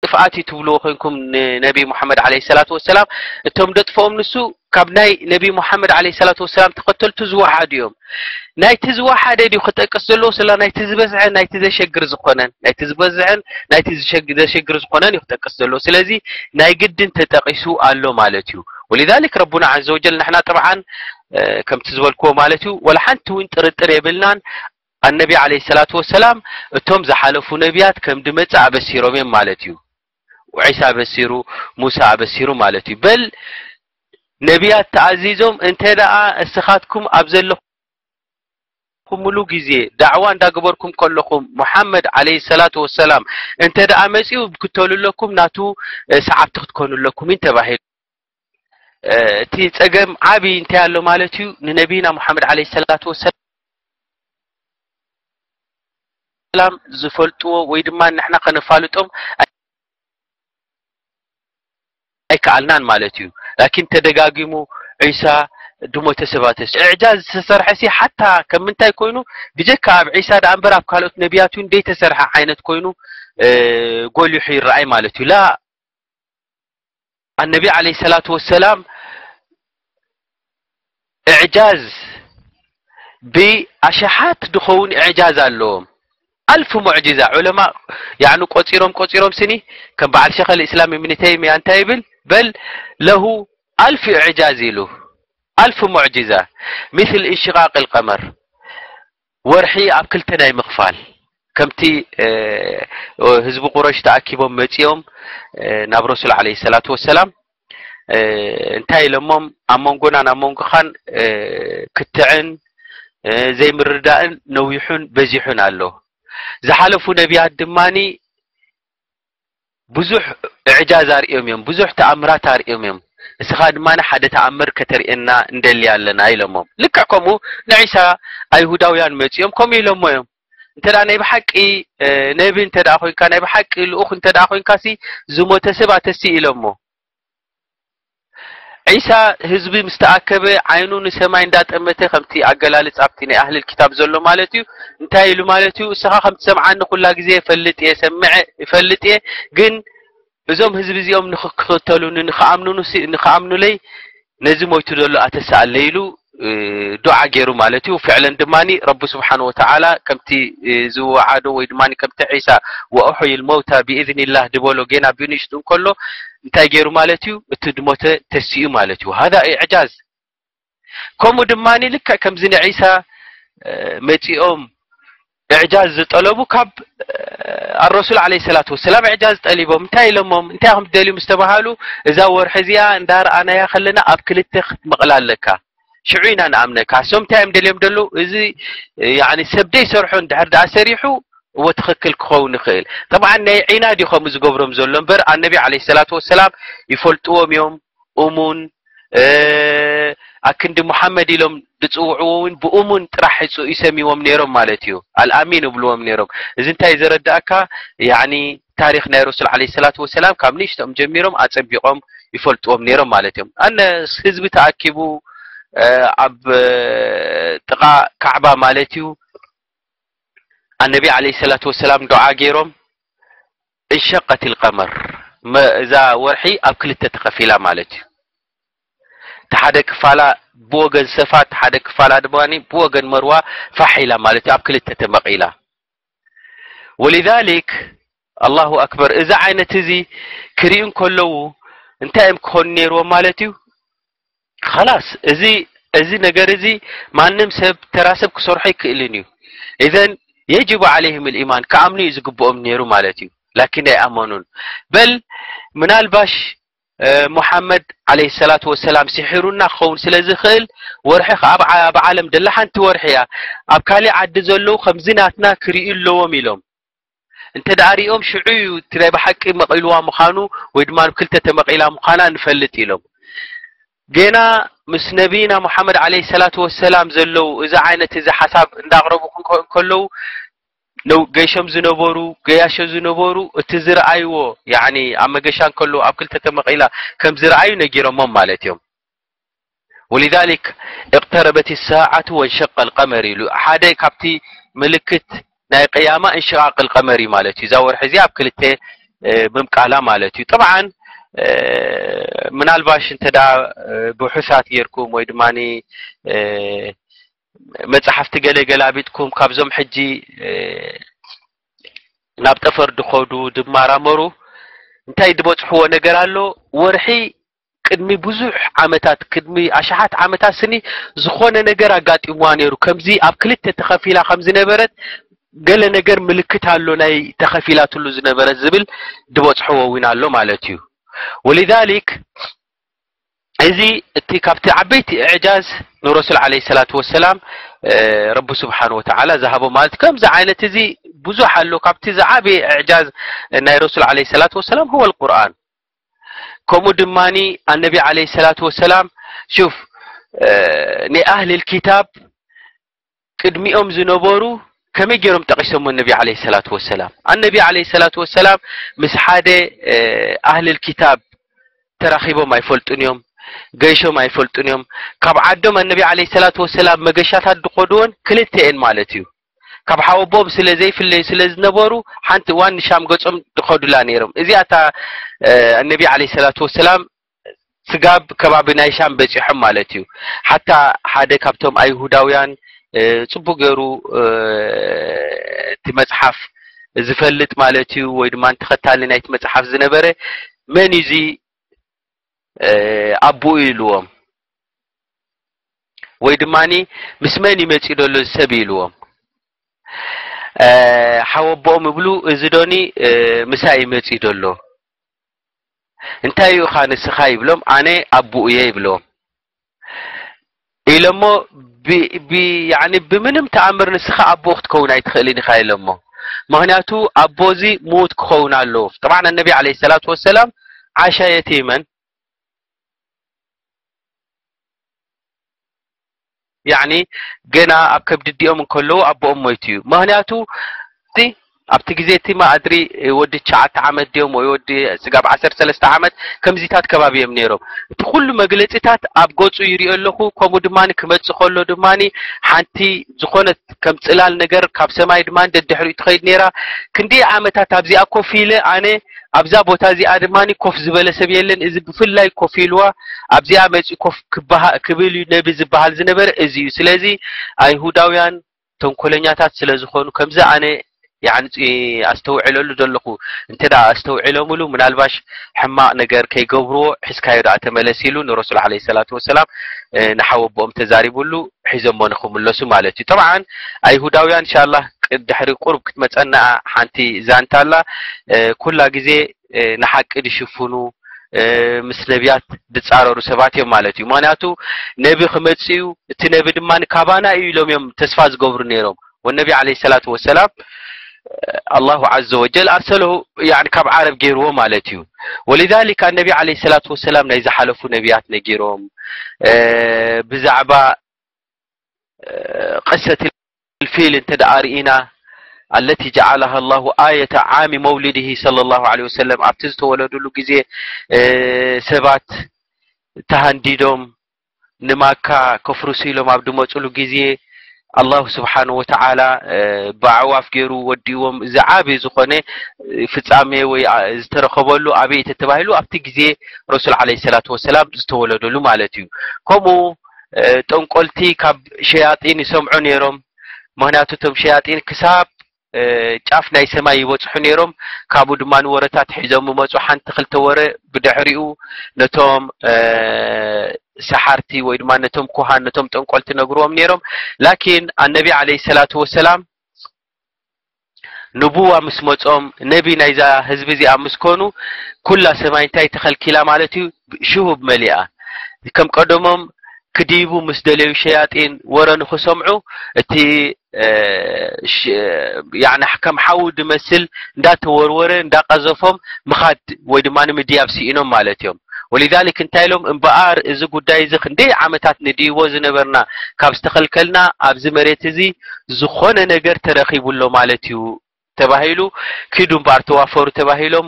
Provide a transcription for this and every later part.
ጥፍኣት እዩ ትብልዎ ኮይንኩም ንነቢ ሙሓመድ ዓለይሂ ሰላቱ ወሰላም፣ እቶም ደጥፍኦም ንሱ ካብ ናይ ነቢ ሙሓመድ ዓለይሂ ሰላቱ ወሰላም ተኸተልቱ ዝወሓዱ እዮም። ናይቲ ዝወሓደ ድዩ ክጠቅስ ዘለዎ፣ ስላ ናይቲ ዝበዝሐ፣ ናይቲ ዘሸግር ዝኾነን፣ ናይቲ ዝበዝሐን ናይቲ ዝሸግ-፣ ዘሸግር ዝኾነን እዩ ክጠቅስ ዘለዎ። ስለዚ ናይ ግድን ተጠቂሱ ኣሎ ማለት እዩ። ወሊዛሊክ ረቡና ዓዘ ወጀል ንሕና ጥብዓን፣ እ፣ ከምቲ ዝበልክዎ ማለት እዩ፣ ወላ ሓንቲ እውን ጥርጥር የብልናን። ኣነቢ ዓለይሂ ሰላቱ ወሰላም እቶም ዝሓለፉ ነቢያት ከም ድመጽእ ኣበሲሮም እዮም ማለት እዩ። ዒሳ ኣበሲሩ፣ ሙሳ ኣበሲሩ ማለት እዩ። በል ነቢያት ተኣዚዞም፣ እንተ ደኣ እስኻትኩም ኣብ ዘለኹምሉ ግዜ ዳዕዋ እንዳገበርኩም ከለኹም፣ ሙሓመድ ዓለይሂ ሰላቱ ወሰላም እንተ ደኣ መጺኡ፣ ክትተሉ ኣለኩም፣ ናቱ፣ እ፣ ሰዓብቲ ክትኮኑ ኣለኩም እዩ ተባሂሉ። እ፣ እቲ ጸገም ዓቢ እንታይ ኣሎ ማለት እዩ? ንነቢና ሙሓመድ ዓለይሂ ሰላቱ ወሰላም ዝፈልጥዎ ወይ ድማ ንሕና ከነፋልጦም ኣይከኣልናን ማለት እዩ። ላኪን ተደጋጊሙ ዒሳ ድሞተ ሰባተስ እዕጃዝ ዝተሰርሐ ሲ ሓታ ከም ምንታይ ኮይኑ፣ ብጀካ ኣብ ዒሳ ደኣ እምበር ኣብ ካልኦት ነቢያት እውን ዘይተሰርሐ ዓይነት ኮይኑ፣ እ፣ ጎሊሑ ይረኣይ ማለት እዩ። ላ ኣነቢ ዓለይሂ ሰላቱ ወሰላም እዕጃዝ ብኣሽሓት ድኸውን እዕጃዝ ኣለዎም። ኣልፍ ሙዕጂዛ ዑለማ ያዕኑ ቆጺሮም ቆጺሮም ስኒ ከም በዓል ሸኸል እስላም እብኒ ተይሚያ እንታይ ይብል? በል ለሁ ኣልፍ እዕጃዝ ኢሉ። ኣልፍ ሙዕጂዛ ምስል እንሽቃቅ ልቀመር ወርሒ ኣብ ክልተ ናይ ምኽፋል ከምቲ፣ እ፣ ህዝቢ ቁረሽ ተኣኪቦም መጺኦም፣ እ፣ ናብ ረሱል ዓለይሂ ሰላቱ ወሰላም፣ እ፣ እንታይ ኢሎሞም? ኣብ መንጎናን ኣብ መንጎኻን፣ እ፣ ክትዕን፣ እ፣ ዘይምርዳእን ነዊሑን በዚሑን ኣሎ። ዝሓለፉ ነቢያት ድማኒ ብዙሕ እዕጃዝ ኣርእዮም እዮም፣ ብዙሕ ተኣምራት ኣርእዮም እዮም። እስኻ ድማ ሓደ ተኣምር ከተርእየና እንደሊ ኣለና ኢሎሞም። ልክዕ ከምኡ ንዒሳ ኣይሁዳውያን መጺኦም ከምኡ ኢሎሞ እዮም። እንተ ደኣ ናይ ብሓቂ፣ እ፣ ነቢ እንተ ደኣ ኮይንካ፣ ናይ ብሓቂ ልኡኽ እንተ ደኣ ኮይንካሲ ዝሞተ ሰብ ኣተሲ ኢሎሞ። ዒሳ ህዝቢ ምስ ተኣከበ ዓይኑ ንሰማይ እንዳጠመተ ከምቲ ኣገላልጻ ኣብቲ ናይ ኣህልል ኪታብ ዘሎ ማለት እዩ። እንታይ ኢሉ ማለት እዩ? እስኻ ከምቲ ሰምዓኒ ኩላ ግዜ እፈልጥ እየ፣ ሰምዐ እፈልጥ እየ፣ ግን እዞም ህዝቢ እዚኦም ንኽክተሉኒ፣ ንኽኣምኑኑ ሲ-፣ ንኽኣምኑለይ ነዚ ሞይቱ ዘሎ ኣተስኣለይ ኢሉ፣ እ፣ ዱዓ ገይሩ ማለት እዩ። ፍዕለን ድማኒ ረቢ ስብሓን ወተዓላ ከምቲ፣ እ፣ ዝወዓዶ ወይ ድማኒ ከምቲ ዒሳ "ወኡሕይል መውታ ብኢዝኒላህ" ድበሎ ጌና ብንእሽቱ እንከሎ እንታይ ገይሩ ማለት እዩ? እቲ ድሞተ ተሲኡ ማለት እዩ። ሃዛ ኢዕጃዝ። ከምኡ ድማኒ ልክዕ ከምዚ ንዒሳ፣ እ፣ መጺኦም እዕጃዝ ዝጠለቡ ካብ፣ እ፣ ኣረሱል ዓለይሂ ሰላቱ ወሰላም እዕጃዝ ጠሊቦም። እንታይ ኢሎሞም? እንታይ ኢኹም ትደልዩ ምስ ተባሃሉ፣ "እዛ ወርሒ እዚኣ እንዳረኣናያ ከለና ኣብ ክልተ ክትመቕላ ኣለካ። ሽዑ ኢና ንኣምነካ." እሶም እንታይ እዮም ደልዮም ደለዉ? እዚ፣ እ፣ ያዕኒ ሰብ ደይሰርሖ እንድሕር ደኣ ሰሪሑ፣ እወ ትኽክል ክኸውን ይኽእል። ጠብዓን ናይ ዒናድ እዩ ከምኡ ዝገብሮም ዘሎ እምበር፣ ኣነቢ ዓለይሂ ሰላቱ ወሰላም ይፈልጥዎም እዮም። እሙን፣ እ፣ ኣክንዲ ሙሓመድ ኢሎም ዝጽውዕዎ እውን ብእሙን ጥራሕ ይጽ-፣ ይሰምይዎም ነይሮም ማለት እዩ። ኣልኣሚን ይብልዎም ነይሮም። እዚ እንታይ ዘረዳእካ? ያዕኒ ታሪኽ ናይ ረሱል ዓለይሂ ሰላቱ ወሰላም ካብ ንእሽቶም ጀሚሮም ኣጸቢቖም ይፈልጥዎም ነይሮም ማለት እዮም። ኣነ ህዝቢ ተኣኪቡ፣ እ፣ ኣብ፣ እ፣ ጥቓ ካዕባ ማለት እዩ፣ ኣነቢ ዓለይሂ ሰላቱ ወሰላም ዱዓ ገይሮም፣ "እንሸቀት ልቀመር"፣ መ-፣ እዛ ወርሒ ኣብ ክልተ ተኸፊላ ማለት እዩ። እቲ ሓደ ክፋላ ብወገን ሰፋ፣ እቲ ሓደ ክፋላ ድማ ብወገን መርዋ ፋሕ ኢላ ማለት እዩ፣ ኣብ ክልተ ተመቒላ። ወሊዛሊክ፣ ኣላሁ ኣክበር፣ እዚ ዓይነት እዚ ክርእዩ እንከለዉ እንታይ እዮም ክኾኑ ነይርዎም ማለት እዩ? ኸላስ፣ እዚ፣ እዚ ነገር እዚ ማንም ሰብ፣ ተራ ሰብ ክሰርሖ ኣይክእልን እዩ። ኢዘን የጅቡ ዓለይሂም ልኢማን፣ ክኣምኑ እዩ ዝግብኦም ነይሩ ማለት እዩ። ላኪን ኣይኣመኑን። በል ምናልባሽ፣ እ፣ ሙሓመድ ዓለይሂ ሰላቱ ወሰላም ሲሒሩና ክኸውን ስለ ዝኽእል፣ ወርሒ ኸዓ ኣብ ዓ-፣ ኣብ ዓለም ደላ ሓንቲ ወርሒ እያ። ኣብ ካሊእ ዓዲ ዘለዉ ከምዚ ናትና ክርእዩ ኣለዎም ኢሎም። እንተ ደኣ ሪኦም፣ ሽዑ እዩ እቲ ናይ ብሓቂ መቒልዋ ምዃኑ ወይ ድማ ኣብ ክልተ ተመቒላ ምዃና ንፈልጥ ኢሎም። ጌና ምስ ነቢይና ሙሓመድ ዓለይሂ ሰላቱ ወሰላም ዘለዉ እዚ ዓይነት እዚ ሓሳብ እንዳቕረቡ እንከ-፣ እንከለዉ፣ ነው-፣ ገይሾም ዝነበሩ፣ ገያሾ ዝነበሩ፣ እቲ ዝረኣይዎ፣ ያዕኒ ኣብ መገሻ እንከለዉ ኣብ ክልተ ተመቒላ ከም ዝረኣዩ ነጊሮሞም ማለት እዮም። ወሊዛሊክ እቅተረበት ሳዓቱ ወንሸቀ ልቀመር ኢሉ፣ ሓደ ካብቲ ምልክት ናይ ቅያማ እንሽቃቅ ልቀመር እዩ ማለት እዩ። እዛ ወርሒ እዚኣ ኣብ ክልተ ምምቃላ ማለት እዩ። ጠብዓን ምናልባሽ እንተ ደኣ ብሑሳት ጌርኩም ወይ ድማ መጻሕፍቲ ገለ ገላቢጥኩም ካብዞም ሕጂ ናብ ጠፈር ድኸዱ ድማራመሩ እንታይ ድበጽሕዎ ነገር ኣሎ? ወርሒ ቅድሚ ብዙሕ ዓመታት፣ ቅድሚ ኣሽሓት ዓመታት ስኒ ዝኾነ ነገር ኣጋጢምዋ ነይሩ። ከምዚ ኣብ ክልተ ተኸፊላ ከም ዝነበረት ገለ ነገር ምልክት ኣሎ ናይ ተኸፊላትሉ ዝነበረት ዝብል ድበጽሕዎ እውን ኣሎ ማለት እዩ። ወሊዛሊክ እዚ እቲ ካብቲ ዓበይቲ እዕጃዝ ንረሱል ዓለይሂ ሰላቱ ወሰላም ረቢ ስብሓን ወተዓላ ዝሃቦ ማለት ከምዚ ዓይነት እዚ ብዙሕ ኣሎ። ካብቲ ዝዓበየ እዕጃዝ ናይ ረሱል ዓለይሂ ሰላቱ ወሰላም ሁወል ቁርኣን። ከምኡ ድማኒ ኣነቢ ዓለይሂ ሰላቱ ወሰላም ሹፍ ንኣህልል ኪታብ ቅድሚኦም ዝነበሩ ከመይ ገይሮም ጠቒሶሞ ነቢ ዓለይሂ ሰላቱ ወሰላም? ኣነቢ ዓለይሂ ሰላቱ ወሰላም ምስ ሓደ ኣህልል ኪታብ ተራኺቦም ኣይፈልጡን እዮም፣ ገይሾም ኣይፈልጡን እዮም። ካብ ዓዶም ኣነቢ ዓለይሂ ሰላቱ ወሰላም መገሻታት ዝኸድወን ክልተ እየን ማለት እዩ። ካብ ሓወቦም ስለ ዘይፍለዩ ስለ ዝነበሩ ሓንቲ እዋን ንሻም ገጾም ዝኸዱላ ነይሮም። እዚኣ እታ ኣነቢ ዓለይሂ ሰላቱ ወሰላም ስጋብ ከባቢ ናይ ሻም በጺሖም ማለት እዩ። ሓታ ሓደ ካብቶም ኣይሁዳውያን ጽቡቅ ገይሩ እቲ መጽሓፍ ዝፈልጥ ማለት እዩ ወይ ድማ ተኸታሊ ናይቲ መጽሓፍ ዝነበረ መን እዩ እዚ ኣቦኡ ኢልዎም ወይ ድማ ምስ መን ይመጽእ ደሎ ሰብ ኢልዎም። ሓወቦኦም ይብሉ እዚ ዶኒ ምሳይ ይመጽእ ደሎ እንታይ እዩ ኻ ንስኻ ይብሎም ኣነ ኣቦኡ እየ ይብሎም ኢሎሞ ብያኒ ብምንም ተኣምር ንስኻ ኣቦኡ ክትከውን ኣይትኽእልን ኢኻ ኢሎሞ። ምኽንያቱ ኣቦ እዚ ምዉት ክኸውን ኣለዎ። ጠብዓን ኣነቢ ዓለይሂ ሰላቱ ወሰላም ዓሻ የቲመን ያኒ ገና ኣብ ከብዲ ዲኦም እንከለዉ ኣቦኦም ሞይቱ እዩ። ምኽንያቱ ኣብቲ ግዜ እቲ ማእድሪ ወዲ ትሽዓተ ዓመት ድዮም ወይ ወዲ ስጋብ ዓሰርተ ሰለስተ ዓመት ከምዚታት ከባቢ እዮም ነይሮም። እቲ ኩሉ መግለጺታት ኣብ ገጹ ይሪኦ ኣለኹ። ከምኡ ድማ ክመጽእ ከሎ ድማ ሓንቲ ዝኾነት ከም ጽላል ነገር ካብ ሰማይ ድማ ደድሕሪኡ ትኸይድ ነይራ። ክንደይ ዓመታት ኣብዚኣ ኮፍ ኢለ ኣነ ኣብዛ ቦታ እዚኣ ድማ ኮፍ ዝበለ ሰብ የለን። እዚ ብፍላይ ኮፍ ኢልዋ ኣብዚኣ መጺኡ ኮፍ ክብል እዩ ነቢ ዝበሃል ዝነበረ እዚ እዩ። ስለዚ ኣይሁዳውያን ተንኮለኛታት ስለ ዝኾኑ ከምዚ ኣነ ኣስተውዕለሉ ዘለኹ እንተ ኣስተውዕሎምሉ ምናልባሽ ሕማቕ ነገር ከይገብርዎ ሒዝካዮ ደኣ ተመለስ ኢሉ ንረሱል ዓለይሂ ሰላቱ ወሰላም ንሓወቦኦም ተዛሪቡሉ ሒዞሞ ንክምለሱ ማለት እዩ። ጠብዓን ኣይሁዳውያን እንሻላ ድሕሪ ቁርብ ክትመፀና ሓንቲ ዛንታ ኣላ። ኩላ ግዜ ንሓቂ ድሽፍኑ ምስ ነቢያት ድፃረሩ ሰባት እዮም ማለት እዩ። ምክንያቱ ነቢ ክመፅእ እዩ፣ እቲ ነቢ ድማ ካባና እዩ ኢሎም እዮም ተስፋ ዝገብሩ ነይሮም። ወነቢ ዓለይሂ ሰላቱ ወሰላም ኣላሁ ዓዘ ወጀል ኣርሰለሁ ያኒ ካብ ዓረብ ገይርዎ ማለት እዩ። ወሊዛሊክ ኣነቢ ዓለይሂ ሰላቱ ወሰላም ናይ ዝሓለፉ ነቢያት ነጊሮም ብዛዕባ ቅሰት ፊል እንተ ደኣ ርኢና ኣለቲ ጀዓላሃ ላሁ ኣየተ ዓሚ መውሊድሂ ሰለላሁ ዐለይሂ ወሰለም ኣብቲ ዝተወለዱሉ ግዜ ሰባት ተሃንዲዶም ንማካ ከፍርሱ ኢሎም ኣብ ድመፁሉ ግዜ ኣላሁ ስብሓነሁ ወተዓላ ብኣዕዋፍ ገይሩ ወዲእዎም። እዚ ዓብዪ ዝኾነ ፍፃሜ ወይ ዝተረኸበሉ ኣበይ ተተባሂሉ ኣብቲ ግዜ ረሱል ዓለይሂ ሰላቱ ወሰላም ዝተወለደሉ ማለት እዩ። ከምኡ ጠንቆልቲ ካብ ሸያጢን ይሰምዑ ነይሮም። ምክንያቱ እቶም ሸያጢን ክሳብ ጫፍ ናይ ሰማይ ይበፅሑ ነይሮም። ካብኡ ድማ ንወረታት ሒዞም ይመፁ። ሓንቲ ክልተ ወረ ብድሕሪኡ ነቶም ሰሓርቲ ወይ ድማ ነቶም ኩሃን ነቶም ጠንቆልቲ ነግርዎም ነይሮም። ላኪን ኣነቢ ዓለይሂ ሰላቱ ወሰላም ንቡዋ ምስ መጾም ነቢ ናይዛ ህዝቢ እዚኣ ምስ ኮኑ ኩላ ሰማይ እንታይ ተኸልኪላ ማለት እዩ? ሽሁብ መሊኣ። ከም ቀደሞም ክድይቡ ምስ ደለዩ ሸያጢን ወረ ንኽሰምዑ እቲ ያኒ ከም ሓዊ ድመስል እንዳተወርወረ እንዳቀዘፎም ምኻድ ወይ ድማ ንምድያብ ስኢኖም ማለት እዮም። ወሊዛሊክ እንታይ ኢሎም እምበኣር እዚ ጉዳይ እዚ ክንደይ ዓመታት ንድይቦ ዝነበርና ካብ ዝተኸልከልና ኣብዚ መሬት እዚ ዝኾነ ነገር ተረኺቡ ኣሎ ማለት እዩ ተባሂሉ ኪዱ እምበኣር ተዋፈሩ ተባሂሎም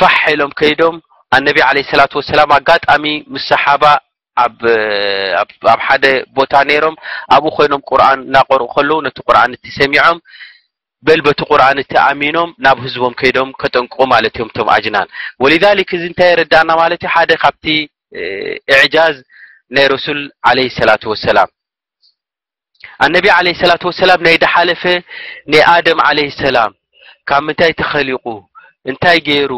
ፋሕ ኢሎም ከይዶም ኣነቢ ዓለይሂ ሰላቱ ወሰላም ኣጋጣሚ ምስ ሰሓባ ኣብ ኣብ ሓደ ቦታ ነይሮም ኣብኡ ኮይኖም ቁርኣን እናቆርኡ ከለዉ ነቲ ቁርኣን እቲ ሰሚዖም በል በቲ ቁርኣን እቲ ኣሚኖም ናብ ህዝቦም ከይዶም ከጠንቅቑ ማለት እዮም እቶም ኣጅናን። ወሊዛሊክ እዚ እንታይ የረዳእና ማለት እዩ? ሓደ ካብቲ፣ እ፣ ኢዕጃዝ ናይ ረሱል ዓለይሂ ሰላቱ ወሰላም። ኣነቢ ዓለይሂ ሰላቱ ወሰላም ናይ ድሓለፈ ናይ ኣደም ዓለይሂ ሰላም ካብ ምንታይ ተኸሊቑ፣ እንታይ ገይሩ፣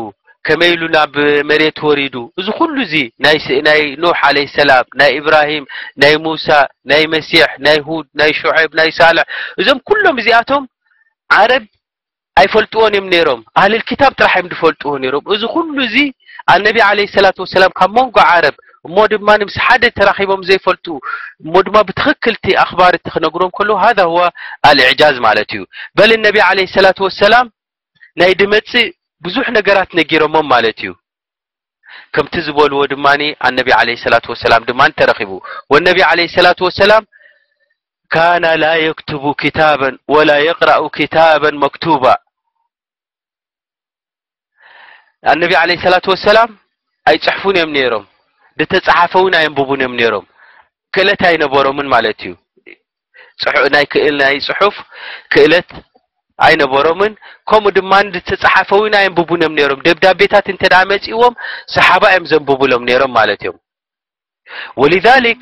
ከመይ ኢሉ ናብ መሬት ወሪዱ፣ እዚ ኩሉ እዚ ናይ ስ-፣ ናይ ኑሕ ዓለይሂ ሰላም፣ ናይ ኢብራሂም፣ ናይ ሙሳ፣ ናይ መሲሕ፣ ናይ ሁድ፣ ናይ ሹዐይብ፣ ናይ ሳልሕ፣ እዞም ኩሎም እዚኣቶም ዓረብ ኣይፈልጥዎን እዮም ነይሮም። ኣህልል ኪታብ ጥራሕ እዮም ዝፈልጥዎ ነይሮም። እዚ ኩሉ እዚ ኣነቢ ዓለይሂ ሰላቱ ወሰላም ካብ መንጎ ዓረብ እሞ ድማ ምስ ሓደ ተራኺቦም ዘይፈልጡ እሞ ድማ ብትኽክልቲ ኣኽባር እቲ ክነግሮም ከለዉ ሃዛ ሁወ ኣልኢዕጃዝ ማለት እዩ። በል ነቢ ዓለይሂ ሰላቱ ወሰላም ናይ ድመጽእ ብዙሕ ነገራት ነጊሮሞም ማለት እዩ። ከምቲ ዝበልዎ ድማ ኣነቢ ዓለይሂ ሰላቱ ወሰላም ድማ ተረኺቡ። ወነቢ ዓለይሂ ሰላቱ ወሰላም ካነ ላ የክቱቡ ኪታበን ወላ የቅራኡ ኪታበን መክቱባ። ኣነቢ ዓለይሂ ሰላቱ ወሰላም ኣይጽሕፉን እዮም ነይሮም። ዝተጻሓፈ እውን ኣየንብቡን እዮም ነይሮም። ክእለት ኣይነበሮምን ማለት እዩ። ጽሑ-፣ ናይ ክእል-፣ ናይ ጽሑፍ ክእለት ኣይነበሮምን። ከምኡ ድማ ዝተጻሓፈ እውን ኣየንብቡን እዮም ነይሮም። ደብዳቤታት እንተ ደኣ መጺእዎም ሰሓባ እዮም ዘንብቡሎም ነይሮም ማለት እዮም። ወሊዛሊክ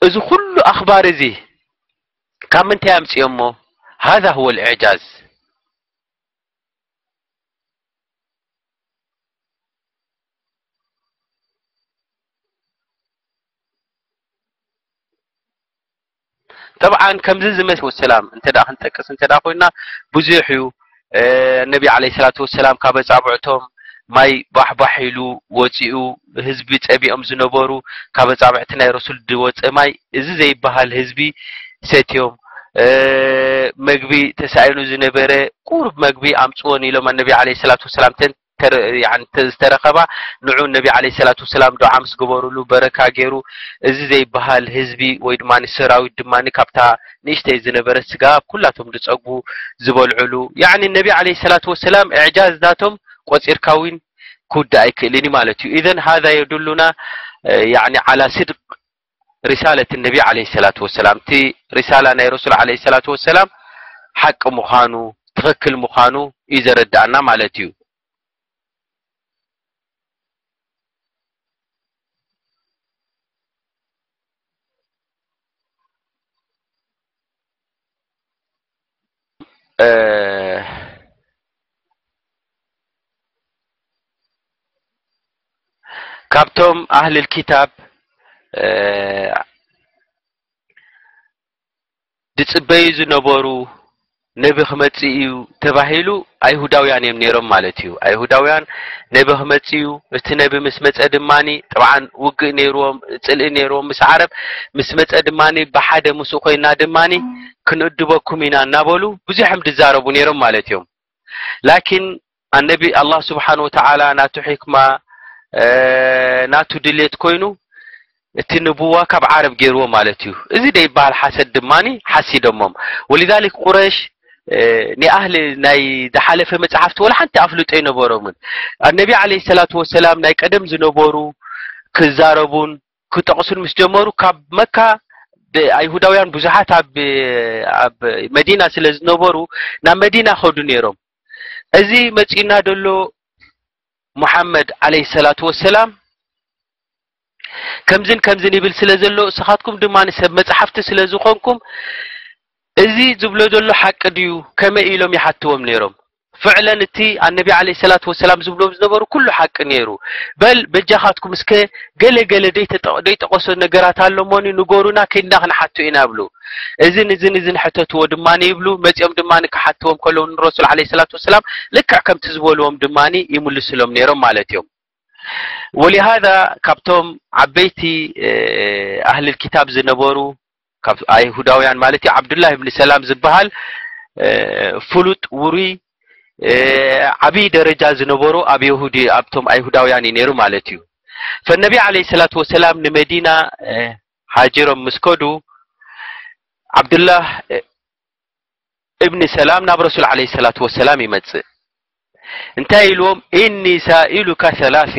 እዚ ኩሉ ኣኽባር እዚ ካብ ምንታይ ኣምጺኦሞ? ሃዛ ሁወ ልዕጃዝ። ጠብዓን ከምዚ ዝመስ ወሰላም እንተ ደኣ ክንጠቅስ እንተ ደኣ ኮይና ብዙሕ እዩ። እ፣ ነቢ ዓለይሂ ሰላቱ ወሰላም ካብ ኣጻብዕቶም ማይ ባሕባሕ ኢሉ ወጺኡ፣ ህዝቢ ጸሚኦም ዝነበሩ ካብ ኣጻብዕቲ ናይ ረሱል ዝወጸ ማይ እዚ ዘይበሃል ህዝቢ ሰትዮም። እ፣ መግቢ ተሳኢኑ ዝነበረ ቁሩብ መግቢ ኣምጽዎን ኢሎም ኣነቢ ዓለይሂ ሰላቱ ወሰላም ተን-፣ ተረ-፣ ያዕኒ፣ ተ-፣ ዝተረኸባ ንዑ ነቢ ዓለይሂ ሰላቱ ወሰላም ዱዓ ምስ ገበሩሉ በረካ ገይሩ፣ እዚ ዘይበሃል ህዝቢ ወይ ድማ ሰራዊት ድማ ካብታ ንእሽተይ ዝነበረት ስጋ ኩላቶም ዝጸግቡ ዝበልዕሉ፣ ያዕኒ፣ ነቢ ዓለይሂ ሰላቱ ወሰላም እዕጃዝ ናቶም ቆጺርካ እውን ክውዳእ ኣይክእልን እዩ ማለት እዩ። ኢዘን ሃዛ የዱሉና፣ እ፣ ያዕኒ፣ ዓላ ስድቅ ሪሳለት ነቢ ዓለይሂ ሰላቱ ወሰላም፣ እቲ ሪሳላ ናይ ረሱል ዓለይሂ ሰላቱ ወሰላም ሓቂ ምዃኑ፣ ትኽክል ምዃኑ እዩ ዘረዳእና ማለት እዩ። እ፣ ካብቶም ኣህልል ኪታብ፣ እ፣ ዝጽበዩ ዝነበሩ ነቢ ክመጽእ እዩ ተባሂሉ ኣይሁዳውያን እዮም ነይሮም ማለት እዩ። ኣይሁዳውያን ነቢ ክመጽእ እዩ፣ እቲ ነቢ ምስ መጸ ድማኒ፣ ጠብዓን ውግእ ነይርዎም፣ ጽልኢ ነይርዎም ምስ ዓረብ፣ ምስ መጸ ድማኒ ብሓደ ምስኡ ኮይና ድማኒ ክንእድበኩም ኢና እናበሉ ብዙሕ እዮም ዝዛረቡ ነይሮም ማለት እዮም። ላኪን ኣነቢ ኣላህ ስብሓን ወተዓላ ናቱ ሒክማ፣ እ፣ ናቱ ድሌት ኮይኑ እቲ ንቡዋ ካብ ዓረብ ገይርዎ ማለት እዩ። እዚ ደይበሃል ሓሰድ ድማኒ ሓሲዶሞም። ወሊዛሊክ ቁረሽ፣ እ፣ ንኣህሊ ናይ ዝሓለፈ መጽሓፍቲ ወላ ሓንቲ ኣፍልጦ ኣይነበሮምን። ኣነቢ ዓለይሂ ሰላቱ ወሰላም ናይ ቀደም ዝነበሩ ክዛረቡን ክጠቕሱን ምስ ጀመሩ ካብ መካ ብ-፣ ኣይሁዳውያን ብዙሓት ኣብ፣ ኣብ መዲና ስለ ዝነበሩ ናብ መዲና ከዱ ነይሮም። እዚ መጺኡና ዘሎ ሙሓመድ ዓለይሂ ሰላቱ ወሰላም ከምዝን ከምዝን ይብል ስለ ዘሎ፣ ንስኻትኩም ድማ ንሰብ መጽሓፍቲ ስለ ዝኾንኩም፣ እዚ ዝብሎ ዘሎ ሓቂ ድዩ? ከመይ ኢሎም ይሓትዎም ነይሮም። ፍዕለን እቲ ኣነቢ ዓለይሂ ሰላቱ ወሰላም ዝብሎም ዝነበሩ ኩሉ ሓቂ ነይሩ። በል በጃኻትኩም እስከ ገለ ገለ ደይተጠ-፣ ደይጠቐሶ ነገራት ኣሎ እሞኒ ንገሩና፣ ከይድና ክንሓቶ ኢና ይብሉ። እዝን እዝን እዝን ሕተትዎ ድማ ይብሉ። መጺኦም ድማ ክሓትዎም ከለዉ ንረሱል ዓለይሂ ሰላቱ ወሰላም ልክዕ ከምቲ ዝበልዎም ድማ ይምልስሎም ነይሮም ማለት እዮም። ወሊሃዛ ካብቶም ዓበይቲ፣ እ፣ ኣህልል ኪታብ ዝነበሩ ካብ ኣይሁዳውያን ማለት እዩ፣ ዓብዱላህ እብኒ ሰላም ዝበሃል፣ እ፣ ፍሉጥ ውሩይ፣ እ፣ ዓብዪ ደረጃ ዝነበሮ ኣብ የሁዲ፣ ኣብቶም ኣይሁዳውያን እዩ ነይሩ ማለት እዩ። ፈነቢ ዓለይሂ ሰላቱ ወሰላም ንመዲና፣ እ፣ ሃጅሮም ምስ ከዱ፣ ዓብዱላህ፣ እ፣ እብኒ ሰላም ናብ ረሱል ዓለይሂ ሰላቱ ወሰላም ይመጽእ። እንታይ ኢልዎም? "ኢኒ ሳኢሉካ ሰላሲ